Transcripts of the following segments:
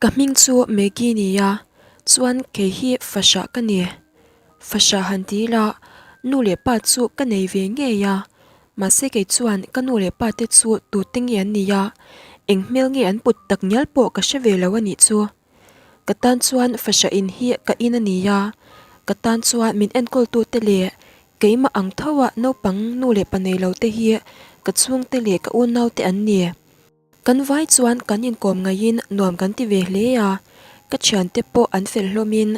Ka hming chu Maggie nia, chuan kei hi fahrah ka ni. Fahrah han ti ila, nu leh pa chu ka nei ve ngei a, mahse kei chuan ka nu leh pa te chu tute nge an nia, eng hmel nge an put tak ngial pawh ka hre ve lo a nih chu. Ka tan chuan fahrah in hi ka in a nia, ka tan chuan min enkawltute leh keimah ang tho a naupang nu leh pa nei lo te hi ka chhungte leh ka unaute an ni. Kan vai chuan kan inkawm ngaihin nuam kan ti ve hle a, ka thiante pawh an fel hlawmin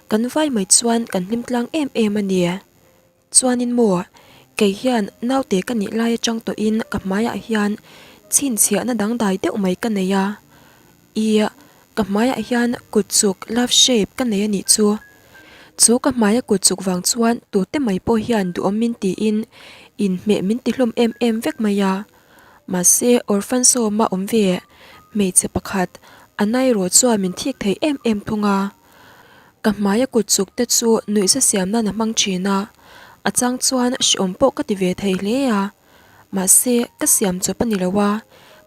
kan vai mai chuan kan hlim tlang em em a ni. Chuanin maw, kei hian naute ka nih lai atang tawhin ka hmaiah hian chhinchhiahna dangdai deuh mai ka nei a, ih, ka hmaiah hian kut chuk love shape ka nei a nih chu. Chu ka hmaia kut chuk vang chuan tute mai pawh hian duhawm min tiin inhmeh min ti hlawm em em vek mai a. Mahse, orphan sawma awm ve hmeichhe pakhat a nairaw chuan min thik thei em em thung a. Ka hmaia kut chuk te chu nuihza siam nan a hmang thin a, a chang chuan hreawm pawh ka ti ve thei hle a. Mahse, ka siam chawp a ni lo a,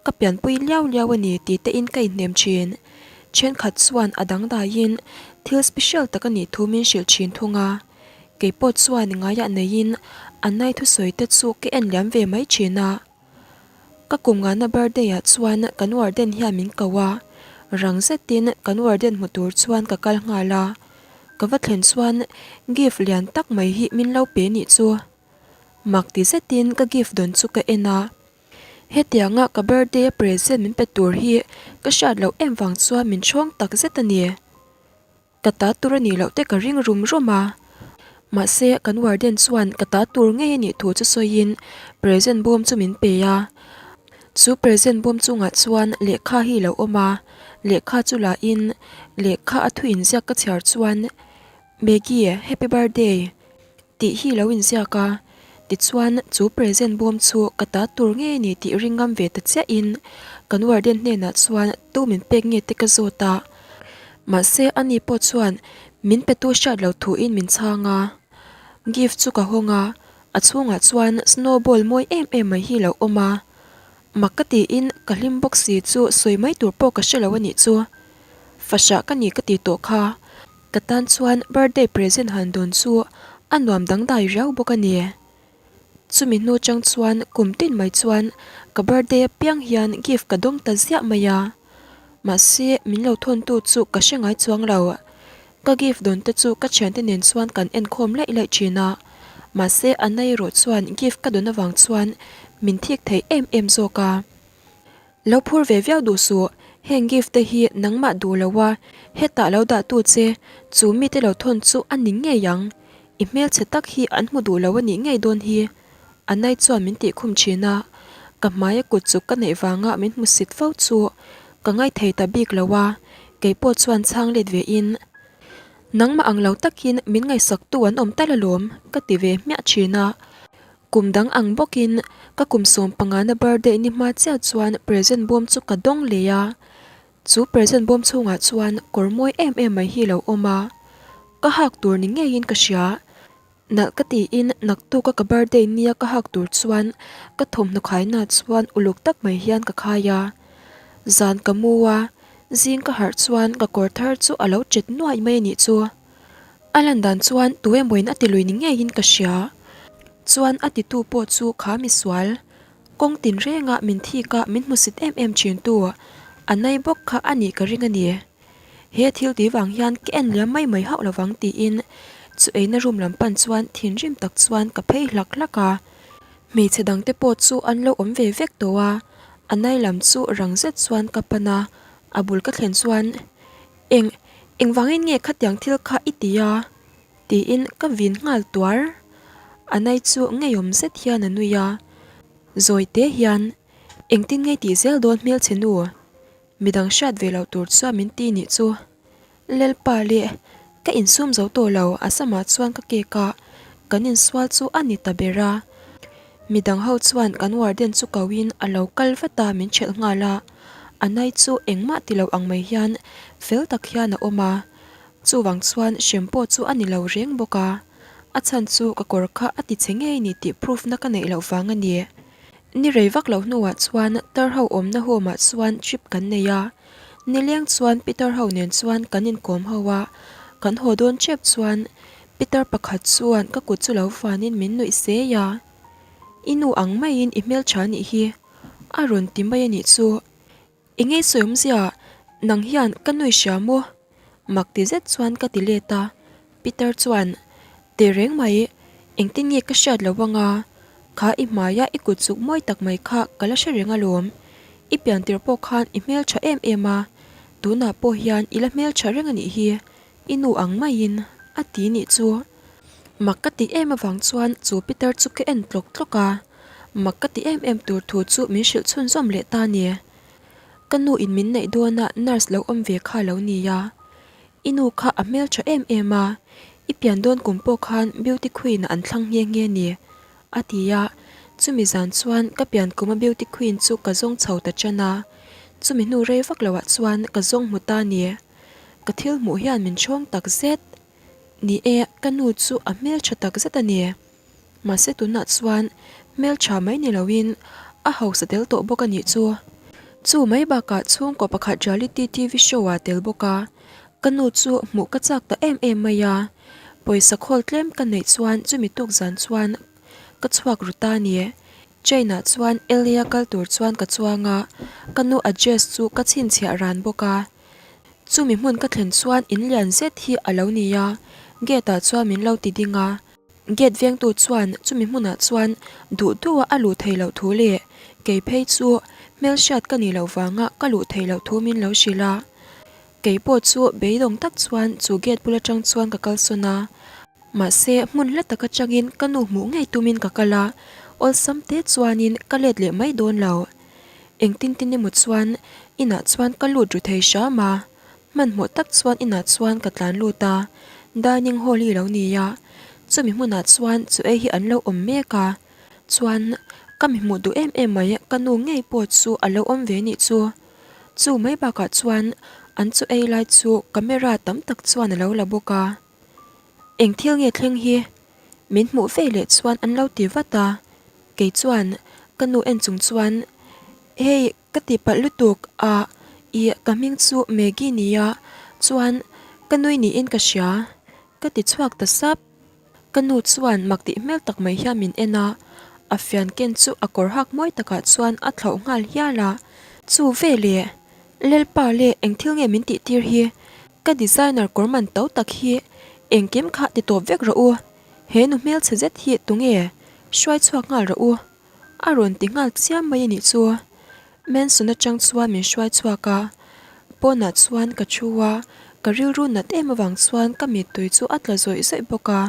ka pianpui liau liau a ni tih te in ka inhnem thin. Thenkhat chuan a dangdaiin thil special tak a nih thu min hrilh thin thung a. Kei pawh chuan ngaiah neiin a nai thusawi te chu ka en liam ve mai thin a. Ka kum ngahna birthday ah chuan kan warden hian min ko a, rang zetin kan warden hmu tur chuan ka kal nghal a. Ka va thlen chuan gift lian tak mai hi min lo pe nih chu. Mak ti zetin ka gift dawn chu ka en a. Hetianga ka birthday a present min pe tur hi ka hriat loh em vang chuan min chhawng tak zet a ni. Ka ta tur a nih loh te ka ring rum rum a, mahse kan warden chuan ka ta tur ngei a nih thu chu sawiin present bawm chu min pe a, chu present bawm chungah chuan lehkha hi a lo awm a, lehkha chu la in lehkha a thu inziak ka chhiar chuan Maggie happy birthday. Tih hi lo inziak a, tichuan chu present bawm chu ka ta tur ngei a ni tih ring ngam ve ta chiahin kan warden hnenah chuan tu min pek nge te ka zawt a, mahse ani pawh chuan min petu hriat lo thuin min chhang a, gift chu ka hawng a, a chhungah chuan snowball mawi em em mai hi lo awm a, mak ka tiin ka hlim bawk si chu sawi mai tur pawh ka hre lo a nih chu, fahrah ka ni ka ti tawh kha. Ka tan chuan birthday present han dawn chu a nuam dangdai riau bawk a ni. Chumi hnu chang chuan kum tin mai chuan ka birthday apiang hian gift ka dawng ta ziah mai a. Mahse min lo thawntu chu ka hre ngai chuang lo. Ka gift dawn te chu ka thiante nen chuan kan enkhawm laih laih thin a. Mahse Anna erawh chuan gift ka dawn avang chuan min thik thei em em zawk a. Lo phur ve viau duh suh, heng gift te hi nangmah duh lo a, hetah lo dah tu che, chu mite lo thawn chu a ni ngei ang. I hmelchhe tak hi an hmu duh lo a nih ngei dawn hi. Anai chuan min tih khum thin a, ka hmaia kut chuk ka neih vanga min hmu sit fo chu ka ngaithei ta bik lo a, keipawh chuan chhang let ve in, Nangmah ang lo takin min ngaihsak tu an awm tal alawm ka ti ve hmiah thin a. Kum dang ang bawkin ka kum sawm pangana birthday ni hma chiah chuan present bawm chu ka dawng leh a, chu present bawm chhungah chuan kawr mawi em em mai hi a lo awm a, ka hak tur ni ngeiin ka hria. Nalh ka tiin naktuka ka birthday nia ka hak tur chuan ka thawmhnaw khaina chuan uluk tak mai hian ka khai a, zan ka mu a, zing ka harh chuan ka kawr thar chu a lo chet nuai mai a nih chu. A lan dan chuan tu emawin a ti lui ni ngeiin ka hria. Chuan a titu pawh chu kha misual, kawng tin renga min thik a min hmusit em em thin tu, a nai bawk kha a nih ka ring a ni. He thil tih vang hian ka en liam mai mai hauh lovang tiin chu eina room lam pan chuan thinrim tak chuan ka phei hlak hlak a. Hmeichhe dangte pawh chu an lo awm ve vek tawh a, a nai lam chu rang zet chuan ka pan a, a bul ka thlen chuan Eng, engvangin nge khatiang thil kha i ti a? tiin ka vin nghal tuar. Anai chu ngeiawm zet hian a nui a, zawi te hian, Engtin nge i tih zel dawn hmelchhe nu? Midang hriat ve loh tur chuan min ti nih chu. Lalpa leh, ka insum zo tawh lo, a samah chuan ka kek a, kan insual chu a ni ta ber a. Midang ho chuan kan warden chu ko in a lo kal vat a min ṭhelh nghal a, Anai chu engmah ti lo ang mai hian fel tak hian a awm a, chuvang chuan hrem pawh chu a ni lo reng bawk a, a chhan chu ka kawr kha a ti che ngei ni tih proof na ka neih loh vang a ni. Ni rei vak lo hnuah chuan tar ho awmna home ah chuan trip kan nei a. Nileng chuan Peter ho nen chuan kan inkawm ho a, kan haw dawn tep chuan Peter pakhat chuan ka kut chu lo vanin min nuih sei a, I nu ang maiin i hmeltha nih hi, a rawn ti mai a nih chu. Enge sawi awmzia, nang hian ka nui hria maw? Mak ti zet chuan ka ti let a, Peter chuan, Tehreng mai, engtin nge ka hriat lo anga, kha i hmaia i kut chuk mawi tak mai kha ka la hre reng alawm, i piantir pawh khan i hmeltha em em a, tunah pawh hian i la hmeltha reng a nih hi, i nu ang maiin, a ti nih chu. Mak ka tih em avang chuan chu Peter chu ka en tlawk tlawk a, mak ka tih em em tur thu chu min hrilh chhunzawm leh ta ni. Ka nu in min neih dawn a nurse lo awm ve kha lo nia. I nu kha a hmeltha em em a, i pian dawn kum pawh khan beauty queen ah an thlang nghe nghe ni, a ti a. Chumi zan chuan ka pian kum a beauty queen chu ka zawng chho ta tan a, chumi hnu rei vak loh ah chuan ka zawng hmu ta ni. Ka thil hmuh hian min chhawng tak zet. Ni e, ka nu chu a hmeltha tak zet a ni. Mahse tunah chuan hmeltha mai ni loin a hausa tel tawh bawk a nih chu. Chu mai bakah chhungkaw pakhat reality TV show ah tel bawk a, ka nu chu hmuh ka chak ta em em mai a. Pawisa khawl tlem ka neih chuan chumi tuk zan chuan ka chhuak ru ta a ni. Train ah chuan LA a kal tur chuan ka chuang a, ka nu address chu ka chhinchhiah ran bawk a. Chumi hmun ka thlen chuan in lian zet hi a lo ni a, gate ah chuan min lo ti ding a. Gate vengtu chuan chumi hmunah chuan duh duha a luh theih loh thu leh kei phei chu hmelhriat ka nih loh vanga ka luh theih loh thu min lo hrilh a. Kei pawh chu beidawng tak chuan chu gate bul atang chuan ka kalsawn a. Mahse hmun hla tak atangin ka nu hmuh ngei tumin ka kal a, awlsam te chuanin ka let leh mai dawn lo. Engtin tin emaw chuan inah chuan ka lut ru thei hram a, hmanhmawh tak chuan inah chuan ka tlan lut a, dining hall hi lo ni a, chumi hmunah chuan chu ei hi an lo awm mek a, chuan ka mi hmuh duh em em mai ka nu ngei pawh chu a lo awm ve nih chu. Chu mai bakah chuan an chu ei lai chu camera tam tak chuan a lo la bawk a. Eng thil nge thleng hi? Min hmuh ve leh chuan an lo ti vat a, kei chuan ka nu en chung chuan Hei ka ti palh lutuk a, ih ka hming chu Maggie nia, chuan ka nui niin ka hria ka ti chhuak ta sap. Ka nu chuan mak tih hmel tak mai hian min en a, a fian ken chu a kawr hak mawi takah chuan a thlauh nghal hial a, Chu veleh Lalpa leh eng thil nge min tih tir hi? Ka designer kawr man to tak hi engkim kha ti tawp vek rawh u. He nu hmelchhe zet hi tunge hruai chhuak nghal rawh u? A rawn ti nghal chiam mai a nih chu. Mansion atang chuan min hruai chhuak a, pawnah chuan ka thu a, ka rilru nat em avang chuan ka mittui chu a tla zawih zawih bawk a.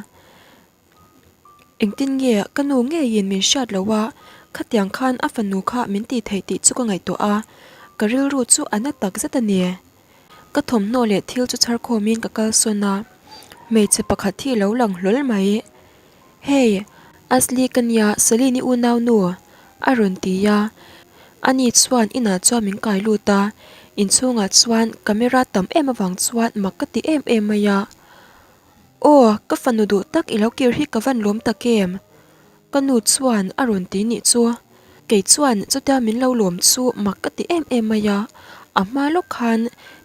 Engtin nge ka nu ngeiin min hriat loh a, khatiang khan a fanu kha min tih theih tih chu ka ngaihtuah a, ka rilru chu a na tak zet a ni. Ka thawmhnaw leh thil chu chhar khawmin ka kalsawn a, hmeichhe pakhat hi lo lang hlawl mai. Hey, Asli ka nia, Celine-i unau nu, a rawn ti a. Ani chuan inah chuan min kai lut a, inchhungah chuan camera tam em avang chuan mak ka ti em em mai a. Aw, ka fanu duh tak i lo kir hi ka van lawm tak em? Ka nu chuan a rawn ti nih chu. Kei chuan chutia min lo lawm chu mak ka ti em em mai a, a hma lawk khan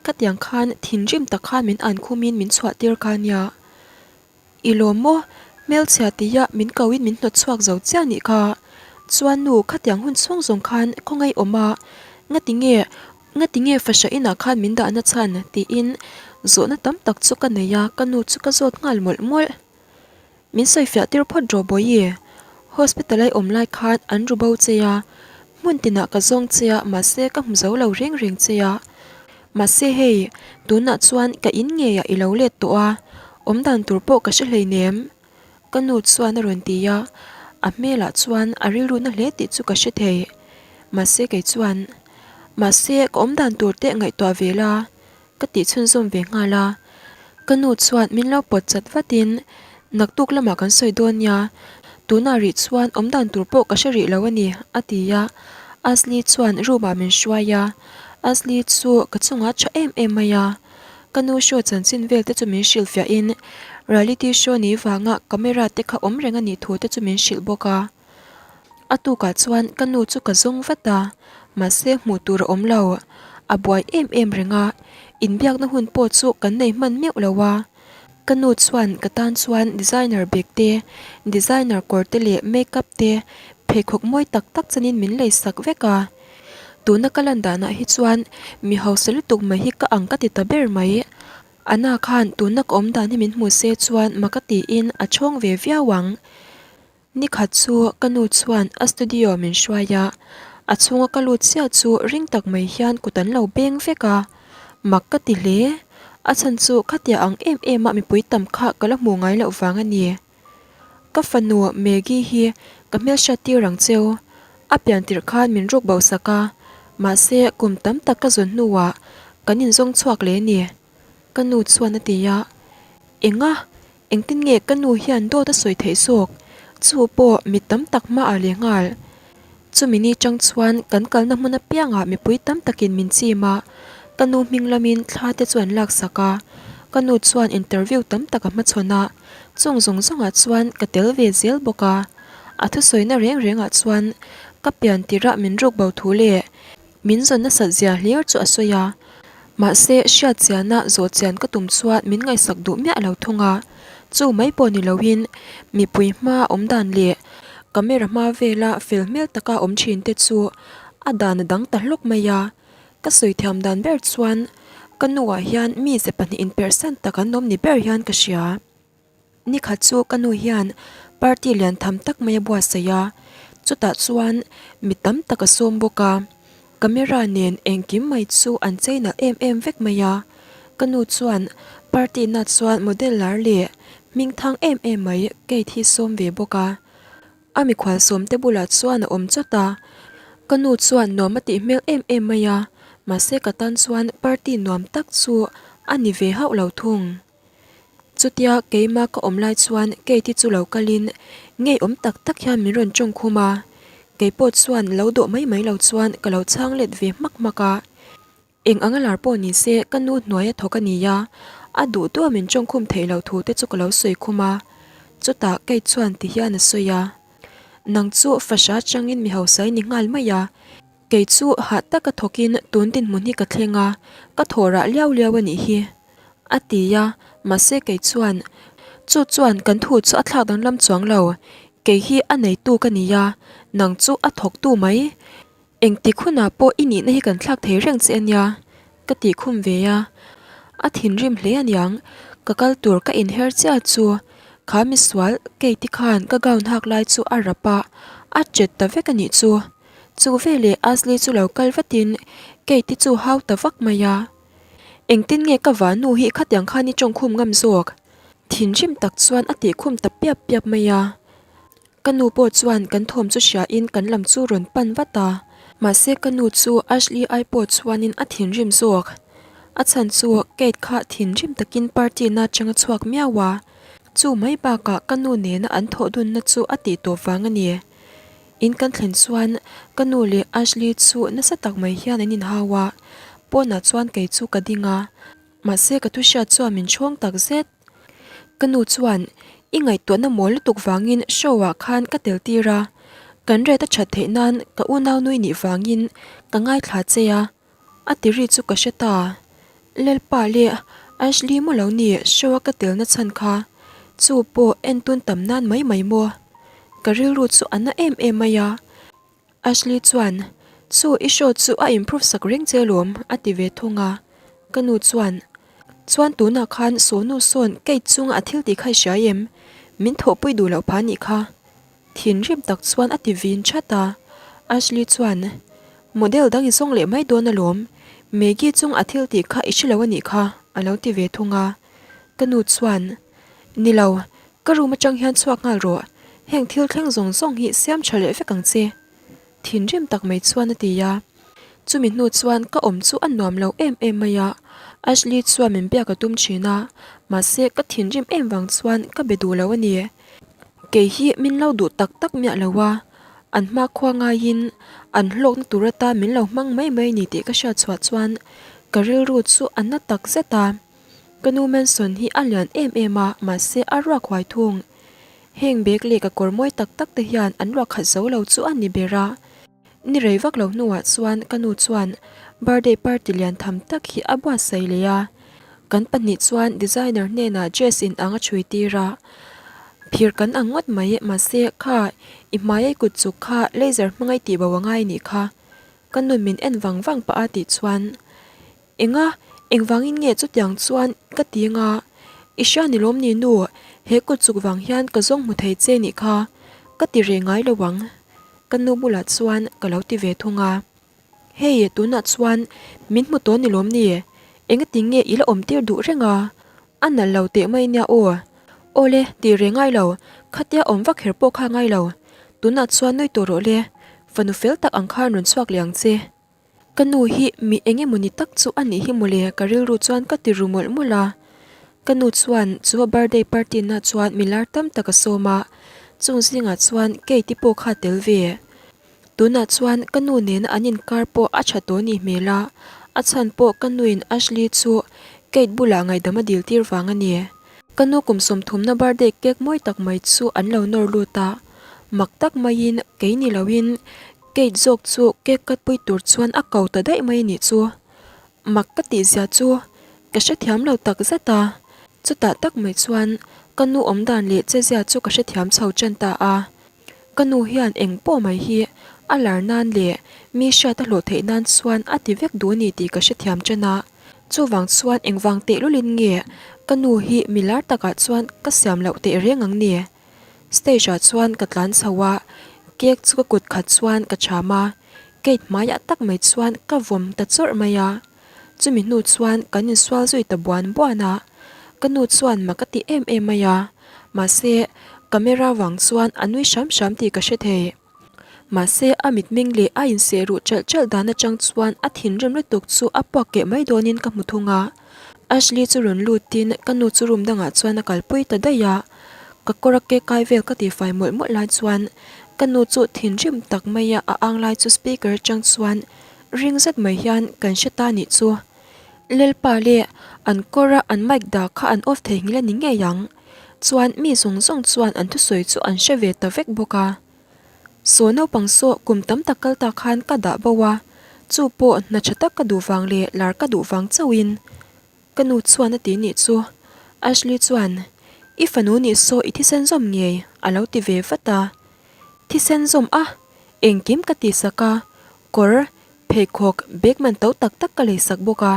khatiang khan thinrim tak khan min an khumin min chhuah tir kha nia. I lawm maw? Hmelchhia tia min ko in min hnawt chhuak zo chiah nih kha. Chuan nu khatiang hun chhung zawng khan khawngaih awm a, ngati nge Ngati nge fahra inah khan min dahna chhan? tiin zawhna tam tak chu ka nei a, ka nu chu ka zawt nghal mawlh mawlh. Min sawifiah tir phawt rawh Bawihi, hospital a i awm lai khan an ru bo che a, hmun tinah ka zawng che a mahse ka hmu zo lo reng reng che a. Mahse hei, tunah chuan ka in ngeiah i lo let tawh a, awmdan tur pawh ka hre hleinem. Ka nu chuan a rawn ti a, a hmelah chuan a rilru na hle tih chu ka hre thei. Mahse kei chuan, Mahse ka awm dan tur te ngaihtuah ve la, ka tih chhunzawm ve nghal a. Ka nu chuan min lo pawt chat vatin, Naktuk lamah kan sawi dawn nia, tunah rih chuan awm dan tur pawh ka hre rih lo a ni, a ti a. Asli chuan room ah min hruai a, Asli chu ka chungah a tha em em mai a. Ka nu show chanchin vel te chu min hrilh fiah in reality show ni vanga camera te kha awm reng a nih thu te chu min hrilh bawk a. A tukah chuan ka nu chu ka zawng vat a, mahse hmuh tur a awm lo. A buai em em reng a, inbiakna hun pawh chu kan nei hman meuh lo a. Ka nu chuan ka tan chuan designer bag te, designer kawr te leh makeup te pheikhawk mawi tak tak chanin min lei sak vek a. Tuna ka lan danah hi chuan mi hausa lutuk mai hi ka ang ka ti ta ber mai. Anna khan tuna ka awm dan hi min hmu se chuan mak a tiin a chhawng ve viau ang. Ni khat chu ka nu chuan a studio min hruai a, a chhunga ka lut chiah chu ring tak mai hian kut an lo beng vek a, mak ka ti hle. A chhan chu khatia ang em em a mipui tam kha ka la hmu ngai loh vang a ni. Ka fanu Maggie hi ka hmelhriat tir ang cheu, a pian tirh khan min ruk bo sak a, mahse kum tam tak ka zawn hnuah kan inzawng chhuak leh a ni. Ka nu chuan a ti a, Enga? Engtin nge ka nu hian dawt a sawi theih zawk? Chu pawh mi tam tak hmaah leh nghal. Chumi ni chang chuan kan kalna hmun apiangah mipui tam takin min chim a, ka nu hming lamin thla te chu an laksak a. Ka nu chuan interview tam tak a hmachhawn a, chung zawng zawngah chuan ka tel ve zel bawk a. A thusawina reng rengah chuan ka pian tirah min ruk bo thu leh Min zawn nasat zia hlir chu a sawi a, mahse hriat chiana zawh chian ka tum chuan min ngaihsak duh miah lo thung a, chu mai pawh ni loin mipui hma awm dan leh camera hma vela fel hmel taka awm thin te chu a dan a dang ta hlawk mai a, ka sawi thiam dan ber chuan ka nuah hian mi ze pahnihin perhsan tak an awm ni ber hian ka hria. Nikhat chu ka nu hian party lian tham tak mai a buatsaih a, chutah chuan mi tam tak a sawm bawk a, camera nen engkim mai chu an chei nalh em em vek mai a, ka nu chuan party na chuan model lar leh hming thang em em mai Kate hi sawm ve bawk a, a mikhual sawm te bulah chuan a awm chawt a, ka nu chuan nuam a tih hmel em em mai a, mahse ka tan chuan party nuam tak chu a ni ve hauh lo thung. Chutia keima ka awm lai chuan Kate-i chu lo kalin ngeiawm tak tak hian min rawn tawng khum a, kei pawh chuan lo dawh mai mai lo chuan ka lo chhang let ve hmak hmak a. Eng anga lar pawh ni se ka nu hnuaia thawk a ni a, a duh duha min tawng khum theih loh thu te chu ka lo sawi khum a. Chutah Kate chuan ti hian a sawi a, Nang chu fahra changin mi hausa i ni nghal mai a, Kei chu hah taka thawkin tun dinhmun hi ka thleng a, ka thaw rah liau liau a nih hi, a ti a, mahse kei chuan, Chu chuan kan thu chu a thlak danglam chuang lo, kei hi a neitu ka ni a, nang chu a thawktu mai. Engtik hunah pawh i nihna hi kan thlak thei reng che a nia, ka tih khum ve a, a thinrim hle aniang, ka kal tur ka inher chiah chu kha misual Kate-i khan ka gown hak lai chu a rap a, a chet ta vek a nih chu. Chu veleh Ashley chu lo kal vatin Kate-i chu hau ta vak mai a. Engtin nge ka vanu hi khatiang khan i tawngkhum ngam zawk? Thinrim tak chuan a tihkhum ta piap piap mai a. Ka nu pawh chuan kan thawm chu hriain kan lam chu rawn pan vat a. Mahse ka nu chu Ashley ai pawh chuanin a thinrim zawk. A chhan chu Kate kha thinrim takin party na atanga chhuak miau a. Chu mai bakah ka nu nena an thawh dunna chu a tih tawp vang a ni. In kan thlen chuan ka nu leh Ashley chu nasa tak mai hian an inhau a, pawnah chuan kei chu ka ding a, mahse ka thu hriat chuan min chhawng tak zet. Ka nu chuan, I ngaihtuahna mawl lutuk vangin show ah khan ka tel tir a, kan rate a that theih nan ka unau nui nih vangin ka ngaithla che a, A ti ri chu ka hre ta. Lalpa leh Ashley maw lo ni show a ka tel na chhan kha. Chu pawh en tun tam nan mai mai maw. Ka rilru chu a na em em mai a. Ashley chuan, Chu i show chu a improve sak reng che alawm a ti ve thung a. Ka nu chuan, Chuan tunah khan Sonu sawn Kate chunga a thil tih kha i hria em? Min thawhpui duh loh pha nih kha. Thinrim tak chuan a ti vin that a, Ashley chuan, Model dang i zawng leh mai dawn alawm, Maggie chung a thil tih kha i hre lo a nih kha, a lo ti ve thung a. Ka nu chuan, Ni lo, ka room atang hian chhuak nghal rawh, heng thil thleng zawng zawng hi siam tha leh vek ang che. Thinrim tak mai chuan a ti a. Chumi hnu chuan ka awm chu a nuam lo em em mai a, Ashley chuan min biak a tum thin a, mahse ka thinrim em vang chuan ka be duh lo a ni. Kei hi min lo duh tak tak miah lo a, an hma khua ngaiin an hlawkna tur atan min lo hmang mai mai ni tih ka hriat chhuah chuan ka rilru chu a na tak zet a. Ka nu Manson hi a lian em em a, mahse a ruak huai thung. Heng bag leh ka kawr mawi tak tak te hian an ruak khat zo lo chu a ni ber a. Ni rei vak lo hnuah chuan ka nu chuan birthday party lian tham tak hi a buatsaih leh a, kan pahnih chuan designer hnenah dress in ang a chhui tir a, phir kan ang ngawt mai mahse kha i hmai a i kut chuk kha laser hmanga i tih bo a ngai nih kha ka nun min en vang vang pah a tih chuan Enga, engvangin nge chutiang chuan ka ti anga? I hria ni lawm ni nu, he kut chuk vang hian ka zawng hmu thei che nih kha, ka ti reh ngai lo ang. Ka nu bulah chuan ka lo ti ve thung a. Hei, tunah chuan min hmu tawh ni lawm ni? Engati nge i la awm tir duh reng a? A nalh lo teh mai nia aw. Awle, ti reh ngai lo, khatia awm vak her pawh kha ngai lo. Tunah chuan nui tawh rawh le, fanu fel tak ang khan rawn chhuak leh ang che. Ka nu hi mi eng emaw ni tak chu a nih hi mawle ka rilru chuan ka ti ru mawlh mawlh a. Ka nu chuan chu a birthday party na chuan mi lar tam tak a sawm a, chung zingah chuan Kate-i pawh kha a tel ve. Tunah chuan ka nu nena an inkar pawh a tha tawh nih hmel a, a chhan pawh ka nuin Ashley chu Kate bulah ngaihdam a dil tir vang a ni. Ka nu kum sawmthumna birthday cake mawi tak mai chu an lo nawr lut a, mak tak maiin kei ni loin Kate zawk chu cake cut pui tur chuan a ko ta daih mai nih chu. Mak ka tih zia chu ka hrethiam lo tak zet a, chutah tak mai chuan ka nu awm dan leh che zia chu ka hrethiam chho tan ta a. Ka nu hian eng pawh mai hi a lar nan leh mi hriat a hlawh theih nan chuan a ti vek duh a ni tih ka hrethiam tan a. Chuvang chuan engvang tehlulin nge ka nu hi mi lar takah chuan ka siam loh teh reng ang ni? Stage ah chuan ka tlan chho a, cake chu ka kut khat chuan ka cham a, cake hmaiah tak mai chuan ka vawm ta chawrh mai a. Chumi hnu chuan kan insual zui ta buan buan a, ka nu chuan mak a ti em em mai a, mahse camera vang chuan a nui hram hram tih ka hre thei. Mahse, a mitmeng leh a inseh ruh ṭalh ṭalh dan aṭang chuan a thinrim lutuk chu a puak keh mai dawnin ka hmu thung a. Ashley chu rawn lutin ka nu chu room dangah chuan a kalpui ta daih a. Ka kawr a ke kai vel ka tifai mawlh mawlh lai chuan ka nu chu thinrim tak maia a ang lai chu speaker aṭang chuan ring zet mai hian kan hre ta nih chu. Lalpa leh an kawra an mic dah kha an off thei nghilh a ni ngei ang. Chuan mi zawng zawng chuan an thusawi chu an hre ve ta vek bawk a. Saw naupang saw kum tam tak kal ta khan ka dah bo a, chu pawh hna tha tak ka duh vang leh lar ka duh vang chauhin ka nu chuan a ti nih chu. Ashley chuan, I fanu nih saw i thisen zawm ngei a lo ti ve vat a. Thisen zawm a, engkim ka tihsak a, kawr, pheikhawk, bag man to tak tak ka leisak bawk a.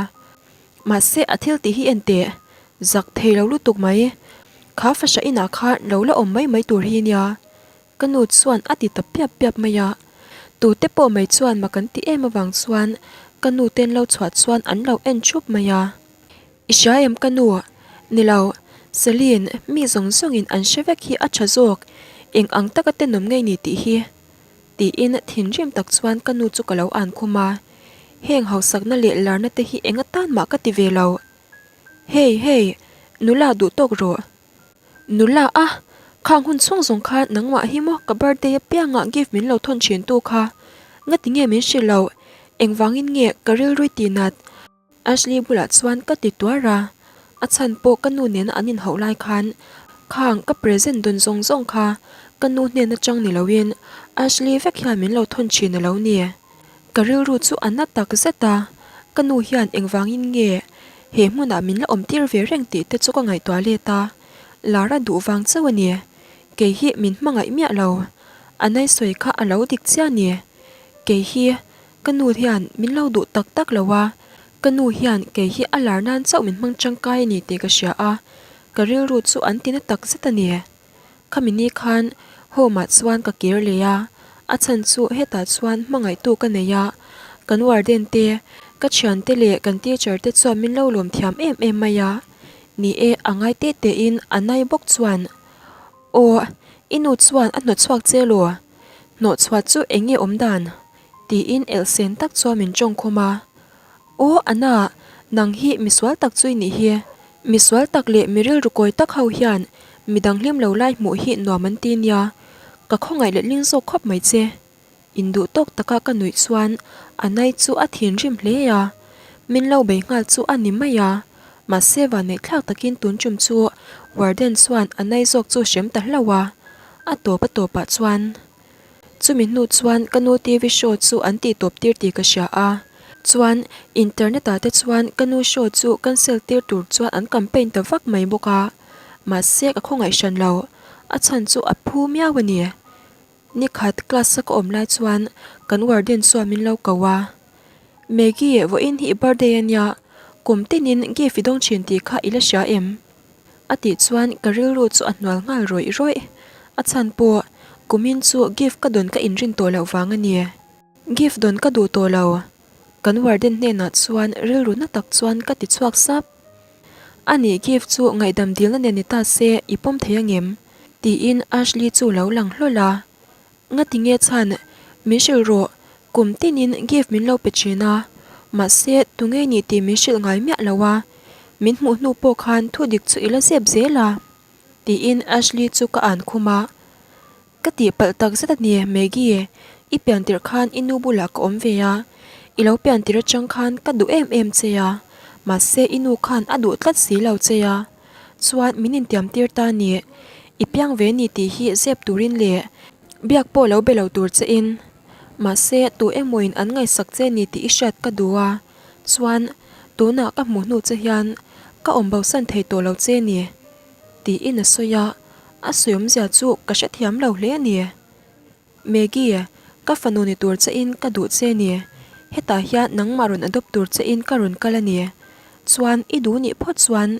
Mahse a thil tih hi en teh, zak thei lo lutuk mai. Kha fahra inah khan lo la awm mai mai tur hi nia. Ka nu chuan a ti ta piap piap mai a. Tute pawh mai chuan mak an ti em avang chuan ka nu ten lo chhuah chuan an lo en thup mai a. I hria em ka nu? Ni lo, Celine, mi zawng zawngin an hre vek hi a tha zawk, eng ang taka tenawm ngei ni tih hi. Tiin thinrim tak chuan ka nu chu ka lo an khum a, heng hausakna leh larna te hi eng atan mah ka ti ve lo. Hey, hey, nula duh tawk rawh. Nula a, khang hun chhung zawng khan nangmah hi maw ka birthday apiangah gift min lo thawn thin tu kha. Ngati nge min hrilh loh? Engvangin nge ka rilrui tih nat? Ashley bulah chuan ka ti tuar a, a chhan pawh ka nu nena an inhauh lai khan khang ka present dawn zawng zawng kha ka nu hnen atang ni loin Ashley vek hian min lo thawn thin a lo ni. Ka rilru chu a na tak zet a, ka nu hian engvangin nge he hmunah min la awm tir ve reng tih te chu ka ngaihtuah let a, Lara duh vang chauh a ni, kei hi min hmangaih miah lo, a naisawi kha a lo dik chiah a ni, kei hi Ka nu hian min lo duh tak tak lo a, ka nu hian kei hi a lar nan chauh min hmang tangkai a ni tih ka hria a, ka rilru chu an ti na tak zet a ni. Khami ni khan home ah chuan ka kir leh a, a chhan chu hetah chuan hmangaihtu ka nei a, kan warden te, ka thiante leh kan teacher te chuan min lo lawm thiam em em mai a, ni e a ngai te te in a nai bawk chuan Aw, i nu chuan a hnawtchhuak che law? Hnawhchhuah chu eng nge awm dan? Tiin elhsen tak chuan min tawng khum a. Aw Anna, nang hi misual tak chu i nih hi. Misual tak leh mi rilru kawi tak ho hian midang hlim lo lai hmuh hi nuam an ti nia. Ka khawngaih letling zawk khawp mai che. Induh tawk taka ka nuih chuan Anai chu a thinrim hle a. Min lo bei nghal chu a ni mai a. Mahse vanneihthlak takin tun tum chu warden chuan Anai zawk chu hrem ta hlauh a. A tawp a tawpah chuan. Chumi hnu chuan ka nu TV show chu an tih tawp tir tih ka hria a. Chuan internet ah te chuan ka nu show chu cancel tir tur chuan an campaign ta vak mai bawk a. Mahse ka khawngaih hran lo. A chhan chu a phu miau a ni. Nikhat class a ka awm lai chuan kan warden chuan min lo ko a. Maggie, vawiin hi i birthday a nia, kum tinin gift i dawng thin tih kha i la hria em? A tih chuan ka rilru chu a hnual nghal rawih rawih. A chhan pawh, kumin chu gift ka dawn ka inrin tawh loh vang a ni. Gift dawn ka duh tawh lo. Kan warden hnenah chuan rilru na tak chuan ka ti chhuak sap. A nih gift chu ngaihdam dilna nen ni ta se i pawm thei angem? Tiin Ashley chu lo lang hlawl a. Ngati nge chhan, min hrilh rawh, kum tinin gift min lo pe thin a, mahse tunge ni tih min hrilh ngai miah lo a, min hmuh hnu pawh khan thu dik chu i la zep zel a, tiin Ashley chu ka an khum a. Ka tihpalh tak zet a ni, Maggie, i pian tirh khan i nu bulah ka awm ve a, i lo pian tirh atang khan ka duh em em che a, mahse i nu khan a duh tlat si lo che a. Chuan min intiam tir ta ni, i piang ve ni tih hi zep turin leh biak pawh lo be lo tur che in. Mahse tu emawin an ngaihsak che ni tih i hriat ka duh a, chuan tunah ka hmuh hnu che hian ka awm bosan thei tawh lo che ni tiin a sawi a, a sawi awmzia chu ka hrethiam lo hle a ni. Maggie, ka fanu ni tur che in ka duh che ni. Hetah hian nangmah rawn adopt tur che in ka rawn kal a ni. Chuan i duh nih phawt chuan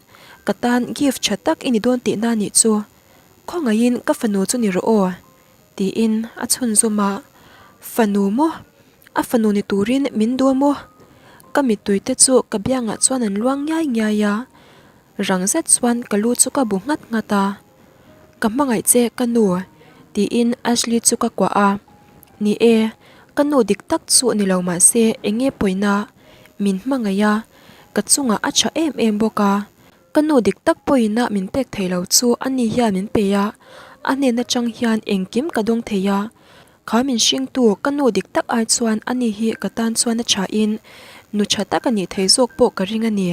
ka tan gift tha tak i ni dawn tihna nih chu. Khawngaihin ka fanu chu ni rawh aw, tiin a chhunzawm a. Fanu maw? A fanu ni turin min duh a maw? Ka mittui te chu ka biangah chuan an luang ngiai ngiai a. Rang zet chuan ka lu chu ka bu nghat nghat a. Ka hmangaih che ka nu, tiin Ashley chu ka kuah a. Ni e, ka nu dik tak chu ni lo mah se eng nge pawina min hmangaih a, ka chungah a tha em em bawk a. Ka nu dik tak pawina min pek thei lo chu ani hian min pe a, a hnen atang hian engkim ka dawng thei a. Kha min hringtu ka nu dik tak ai chuan ani hi ka tan chuan a tha in nu tha tak a nih thei zawk pawh ka ring a ni.